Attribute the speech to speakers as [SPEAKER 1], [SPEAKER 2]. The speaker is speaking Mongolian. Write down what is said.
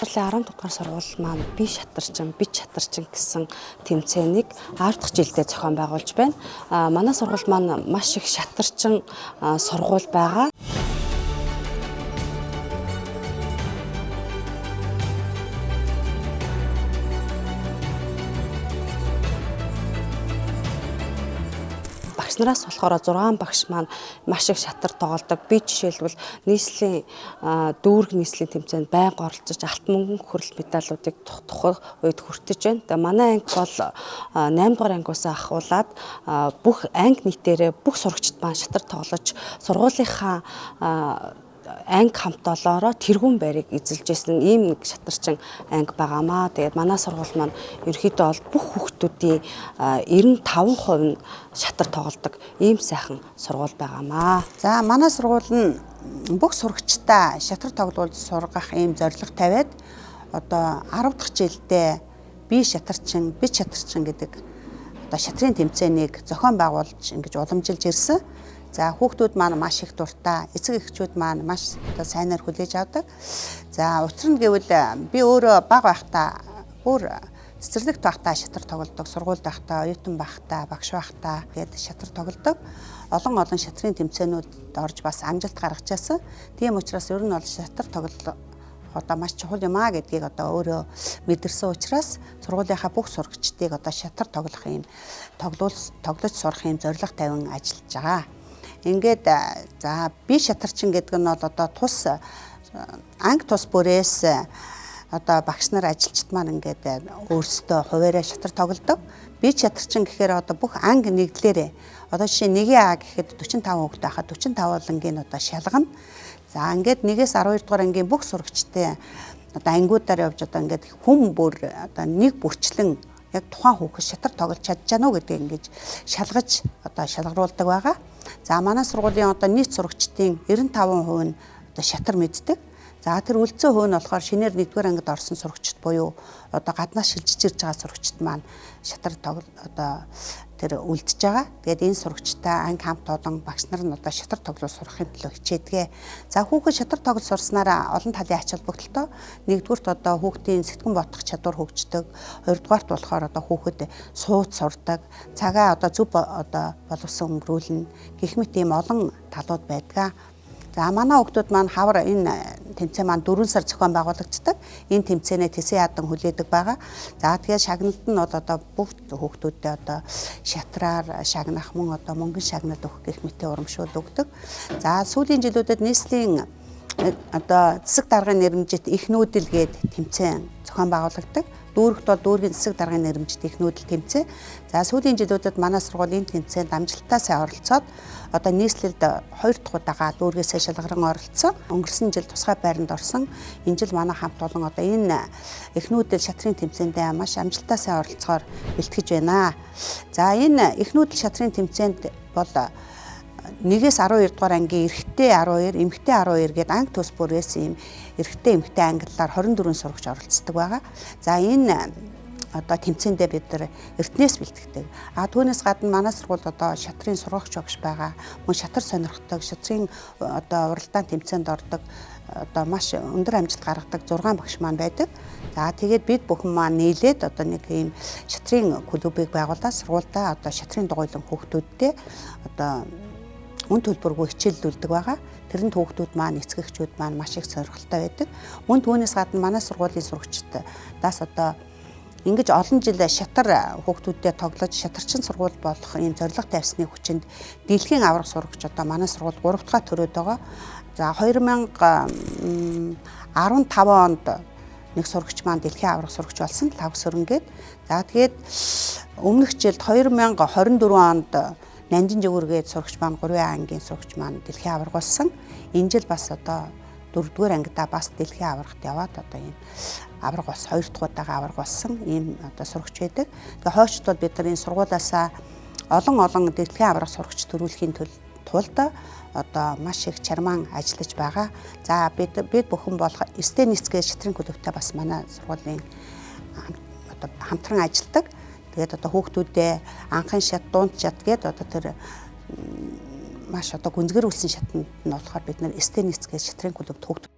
[SPEAKER 1] Баттарлын 10 дугаар сургууль маань би шатарчин, бит шатарчин гэсэн тэмцээнийг 10 дахь жилдээ зохион байгуулж байна. Манай сургууль маань маш их шатарчин сургууль байгаа. Багш нараас болохоор 6 багш маань маш их шатар тоглодог. Би жишээлбэл нийслэлийн дүүрэг нийслэлийн тэмцээнд байнга оролцож алт мөнгөн хөрөл медалуудыг тухайн үед хүртэж байна. Тэгээ манай анги бол 8 дугаар ангиус ахуулаад бүх анги нийтээрээ бүх сурагчид маань шатар тоглож сургуулийнхаа анги хамт олоороо тэргүүн байрыг эзэлж исэн ийм нэг шатарчин анги байгаамаа. Тэгээд манай сургууль маань ерөнхийдөө бол бүх хүүхдүүдийн 95% нь шатар тоглодог ийм сайхан сургууль байгаамаа.
[SPEAKER 2] За манай сургууль нь бүх сурагчдаа шатар тоглуулж сургах ийм зорилго тавиад одоо 10 дахь жилдээ би шатарчин, бит шатарчин гэдэг одоо шатрын тэмцээнийг зохион байгуулж ингэж уламжилж ирсэн. За хүүхдүүд маань маш их дуртай, эцэг эхчүүд маань маш одоо сайнаар хүлээж авдаг. За учир нь гэвэл би өөрөө бага байхдаа бүр цэцэрлэгт байхдаа шатар тоглодог, сургуульд байхдаа, оюутан байхдаа, багш байхдаа гээд шатар тоглодог. Олон олон шатрын тэмцээнүүд орж бас амжилт гаргаж байсан. Тийм учраас ер нь бол шатар тоглох одоо маш чухал юм а гэдгийг одоо өөрөө мэдэрсэн учраас сургуулийнхаа бүх сурагчдыг одоо шатар тоглох юм тоглож сурах юм зорилго тавин ажиллаж байгаа. Ингээд за би шатарчин гэдэг нь бол одоо тус анги тус бүрээс одоо багш нар ажилчид маань ингээд өөрсдөө хуваараа шатар тоглодог. Би шатарчин гэхээр одоо бүх анги нэгдлээрээ одоо жишээ 1 А гэхэд 45 хүүхэд байхад 45 ангийн одоо шалгана. За ингээд 1-ээс 12 дугаар ангийн бүх сурагчтай одоо ангиудаар явж одоо ингээд хүм бүр одоо нэг бүрчлэн яг тухайн хүүхэд шатар тоглож чадж гэнэ үү гэдгийг ингэж шалгаж одоо шалгаруулдаг байгаа. За манай сургуулийн одоо нийт сурагчдын 95% нь одоо шатар мэддэг. За тэр үлдсэн хувь нь болохоор шинээр 1-р ангид орсон сурагчид буюу одоо гаднаас шилжиж ирж байгаа сурагчид маань шатар одоо тэр үлдэж байгаа. Тэгээд энэ сурагчтай анги хамт олон багш нар нь одоо шатар тоглол сурахын төлөө хичээдэг. За хүүхэд шатар тоглол сурснараа олон талын ач холбогдолтой. Нэгдүгüрт одоо хүүхдийн сэтгэн бодох чадвар хөгждөг. Хоёрдугаарт болохоор одоо хүүхэд сууц сурдаг. Цагаа одоо зөв одоо боловсон өнгөрүүлнэ. Гэх мэт ийм олон талууд байдаг. За манай хүүхдүүд маань хавар энэ тэмцээн маань 4 сар зохион байгуулагддаг. Энэ тэмцээнээ тэсэн ядан хүлээдэг байгаа. За тэгээд шагналт нь бол одоо бүх хүүхдүүдэд одоо шатраар шагнах мөн одоо мөнгөн шагнал өгөх гэх мэт урамшуул өгдөг. За сүүлийн жилүүдэд нийслэлийн одоо засаг даргын нэрмжит их нүүдэл гээд тэмцээн зохион байгуулагддаг. Дүүрэгт бол дүүргийн засаг даргын нэрмжит их нүүдэл тэмцээн. За сүүлийн жилүүдэд манай сургуулийн тэмцээнд амжилттай сайн оролцоод одоо нийслэлд 2 дахь удаага дүүргээсээ шалгаран оролцсон. Өнгөрсөн жил тусгай байранд орсон. Энэ жил манай хамт олон одоо энэ их нүүдэл шатрын тэмцээндээ маш амжилттай сайн оролцохоор бэлтгэж байна. За энэ их нүүдэл шатрын тэмцээнд бол 1-ээс 12 дугаар ангийн эрэгтэй 12, эмэгтэй 12 гээд анги төс бүрээс ийм эрэгтэй эмэгтэй ангиллаар 24 сурагч оролцдог байгаа. За энэ одоо тэмцээндээ бид нар эртнээс бэлтгэдэг. А түүнээс гадна манай сургууль одоо шатрын сургагч багш байгаа. Мөн шатар сонирхдаг, шатрын одоо уралдаан тэмцээнд ордог одоо маш өндөр амжилт гаргадаг 6 багш маань байдаг. За тэгээд бид бүхэн маань нийлээд одоо нэг ийм шатрын клубыг байгуулаад сургуульдаа одоо шатрын дугуйлан хүүхдүүдтэй одоо үн төлбөргүй хичээллүүлдэг байгаа. Тэрэнд хүүхдүүд маань эцэг эхчүүд маань маш их сонирхолтой байдаг. Мөн түүнээс гадна манай сургуулийн сурагчдаас одоо ингэж олон жил шатар хүүхдүүдэд тоглож шатарчин сургууль болох ийм зорилго тавьсны хүчинд дэлхийн аварга сурагч одоо манай сургууль 3 дахь төрөөд байгаа. За 2015 онд нэг сурагч маань дэлхийн аварга сурагч болсон Лав Сөрөнгээд. За тэгээд өмнөх жилд 2024 онд Нандин жигүүргээд сурагч маань 3 ангийн сурагч маань дэлхийн аварга болсон. Энэ жил бас одоо 4-р ангидаа бас дэлхийн аваргад яваад одоо ийм аварга бас 2 дахь удаага аварга болсон ийм одоо сурагч байдаг. Тэгээ хойчд бол бид нар энэ сургуулиасаа олон олон дэлхийн аварга сурагч төрүүлэхийн тулд одоо маш их чармаан ажиллаж байгаа. За бид бүхэн болох Стенис гэж шатрын клубтай бас манай сургуулийн одоо хамтран ажилладаг. Тэгээд одоо хүүхдүүдээ анхын шат, дунд шат гээд одоо тэр маш одоо гүнзгийрүүлсэн шатанд нь болохоор бид нар Стенис гэж шатрын клубт хүүхдүүд